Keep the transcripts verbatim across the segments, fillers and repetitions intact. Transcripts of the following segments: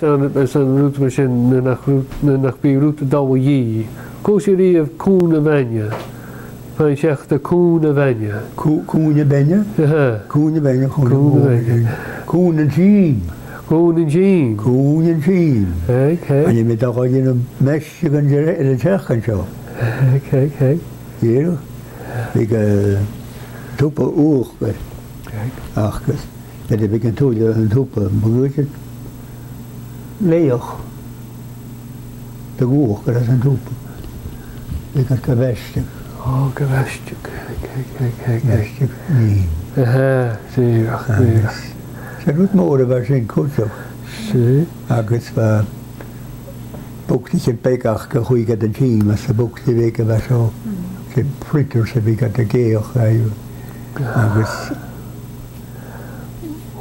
Airson, airson rud mar sin, nuair nach, nuair nach bi rud a' dol a dhìth. Cò às a bha cùl a' bhainne? Faigh seachad cùl a' bhainne. Cù-, cùl a' bhainne? Aha. Cùl a' bhainne, cùl a' bhainne. Cùl a' bhainne. Cùl an t-sìm. Cùl an t-sìm. Cùl an t-sìm. Aidh, aidh. An e mi dà ghoid an measg an dre-, an teach an seo? Aidh, aidh, aidh. Dh'iarr. Bhiodh, eh, tuba uachdar. Aidh. Ach gus. Nuair a bhiodh an tuba, an tuba, bhiodh iad a' leaghadh de dh'uachdar às an tuba. Bhiodh iad ga bhaisteadh. Ò, ga bhaisteadh. Ga, ga, ga, ga, ga. Bhaisteadh, nì. Aha, seadh, seadh. Agus 's e rud mòr a bha sin cuideachd. Seadh. Agus bha bogsa beag aca a chuireadh iad an t-sìm anns a' bhogsa bheag a bha seo. Mm. 'S e printer 's a bhiodh iad ag èigheach dhaibh. Agus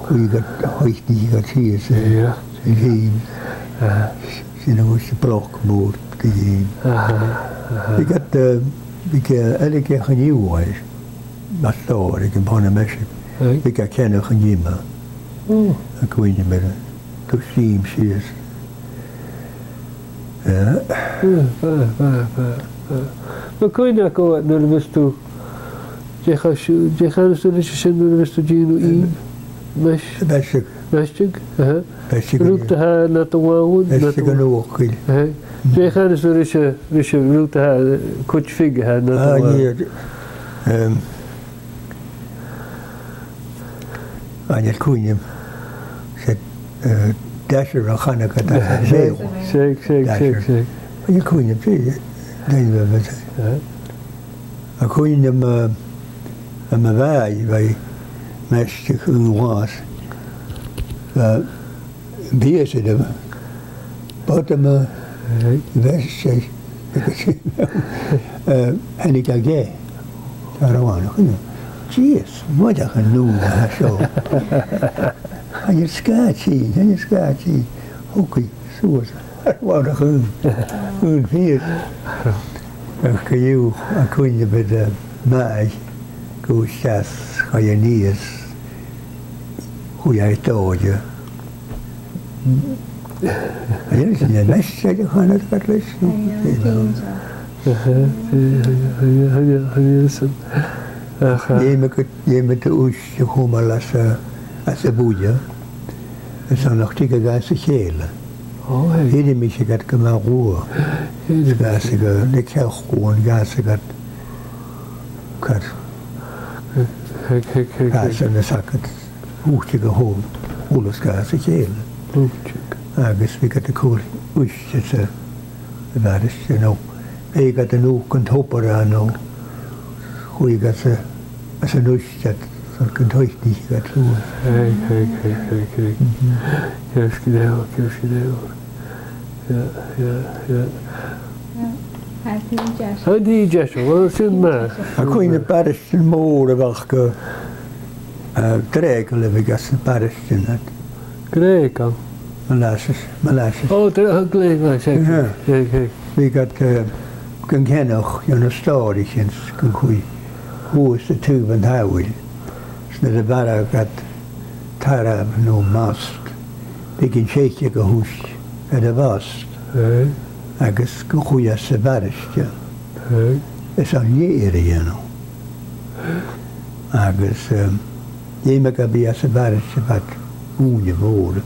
chuireadh iad, thuitnicheadh iad sìos, eh, yeah, an t-sìm. Aha. Sin a bha sa bhloc mhòr de dh'fhèin. Aha, aha. Bhiodh iad, eh, bhiodh, eh, eile aca an-diugh, mas dòcha, aig am bana mise. Aye. Bhiodh iad a' ceannach an tima. Mm. A' cuimhneachadh air an tuba sìm sìos. Eh. Bha, bha, bha, bha, bha. Bheil cuimhne agad nuair a bhios tu, dè chanas, dè chanas tu ris sin nuair a bhios tu a' dèanamh ìm? Baisteadh. Baisteadh, aha. Baisteadh. Rud a tha nad làmhan, nad làmhan. Baisteadh an uachdar. Aha. Dè chanas tu ris, ris rud a tha, cuid fiodh a tha nad làmhan? Ah, nì, ehm, Chan eil cuimhne agam. 'S e, eh, dasher a chanadh iad. Seadh, seadh, seadh, seadh. Chan eil cuimhne agam, dè, dè bha sin. Tha cuimhne agam, eh, am a bhàidh, bha e, maighstir Dhùn Bhlàths. Eh, Bhiodh e, bha e, bha e, eh, thàinig e gu, tha e a' ràdh, chuimhne. Jeez, mairead an ùine a tha seo. Chan eil sgath a' tighinn, chan eil sgath a' tighinn. Thog e suas, tha e a' ràdh, chuimhne, chuimhne fìor. Ach co-dhiù, tha cuimhne agam, eh, math, gu seas, chaidh e a-nìos, chuir e dòigh. Aidh, sin e, maighstir a chanadh iad leis. Aidh, aidh, aidh, aidh, aidh, aidh, aidh, aidh, aidh. Ach, eh, dh'fheumadh, dh'fheumadh tu uisge a chumail às a', às a' bhuidhe, is ann nach tig e gu às a chèile. Ò, aidh. Dh'fheumadh mise gad gu math luath. Dh'fheumadh. Is gu às a' gheamhradh, na ceann, gu às a' gheamhradh. Cad? Thig, thig, thig, thig. Às an, às a' chad. Thuitinn a h-uile, a h-uile sgath às a chèile. Thuitinn. Agus bhiodh iad a' cur uisge sa, sa bharaiste, no bhiodh iad a' nochdadh an tobair ann, no chuireadh iad sa, às an uisge, so gun toitich iad suas. Hey, hey, hey, hey, hey. Mhm. Ceart gu leòr, ceart gu leòr. Yeah, yeah, yeah. Yeah. Tha e deas. Tha e deas, well, sin math. Tha cuimhne agam baraistean mòra a bh' aca, eh, dreugail a bhiodh anns na baraistean ud. Dreugail? Molasses, molasses. Ò, dreugail, molasses, seadh, seadh. Bhiodh iad, eh, gan ceannach, you know, stòraichean, gun cuir shuas an taobh an t-samhail. 'S nuair a mharbhadh iad tarbh no mast, bhiodh an t-seiche ga thoirt air a' mhast. Eh? Agus ga chuir sa bharaiste. Eh? Is an leathar a dhèanamh. Agus, ehm, dh'fheumadh e bhith sa bharaiste fad ùine mhòr.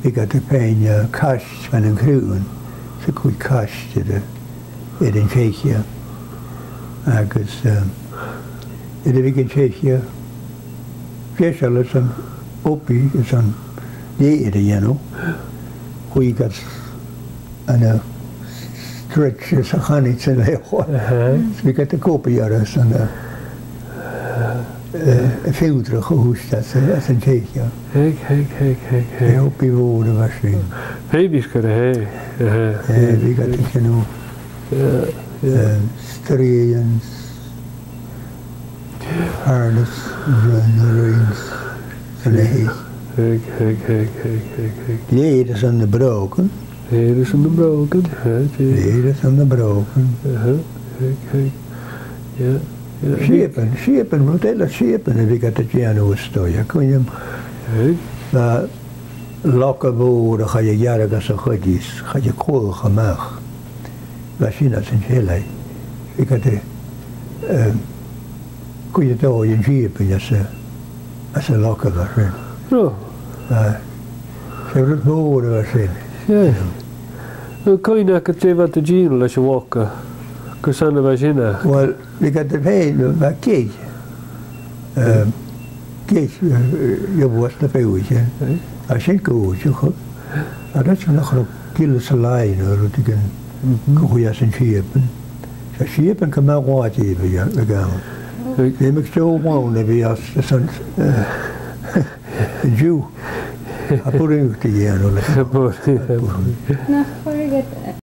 Bhiodh iad a' faighinn, eh, caist far nan craobhan, 's a' cur caist air a' air an t-seiche. Agus, eh, nuair a bhiodh an t-seiche deiseil airson obair, airson leathar a dhèanamh, chuireadh iad ann an stretcher 's a chanadh iad san leabhar. Aha. 'S bhiodh iad ag obair air airson, eh, eh, fiodra a chur às, às an t-seiche. Thig, thig, thig, thig, thig. Obair mhòr a bha sin. Feumaidh gur e. Aha. Eh, bhiodh iad a' dèanamh Yeah, yeah. Eh, straidhean, harness, rinn, rinn, rinn. Thig, thig, thig. Leathar airson na brògan. Leathar airson na brògan, eh, tì. Leathar airson na brògan. Aha, thig, thig. Yeah, yeah. Siabann, siabann, rud eile, siabann a bhiodh iad a' dèanamh a-staigh, tha cuimhne agam. Thig. Bha loca mhòr a chaidh a ghearradh às a' choille, is chaidh a chumadh a-mach. Bha sin às an t-seilleadh. Bhiodh iad, eh, cuid a' dòigh an t-siabainn às a', às an loca mar sin. Ro. Aye. 'S e rud mòr a bha sin. Seadh. An cuimhne agad dè bha iad a' dèanamh leis a' loca? Carson a bha sin aca? Uill, bhiodh iad a' faighinn, bha geir. Ehm, geir, eh, eh, a bhuail na feadhainn, eh. Aye. Tha sin gu h-ùidheil. Agus nach robh gille sa làimh no rudeigin gu h-àraidh às an t-siabann. 'S e siabann gu math làidir a bh' ann. Aye. Bha mi ag iarraidh a bhith às, às an, eh, an-diugh. A b' urrainn dhut a dhèanamh leis. A b' urrainn. Nach urrainn dhut.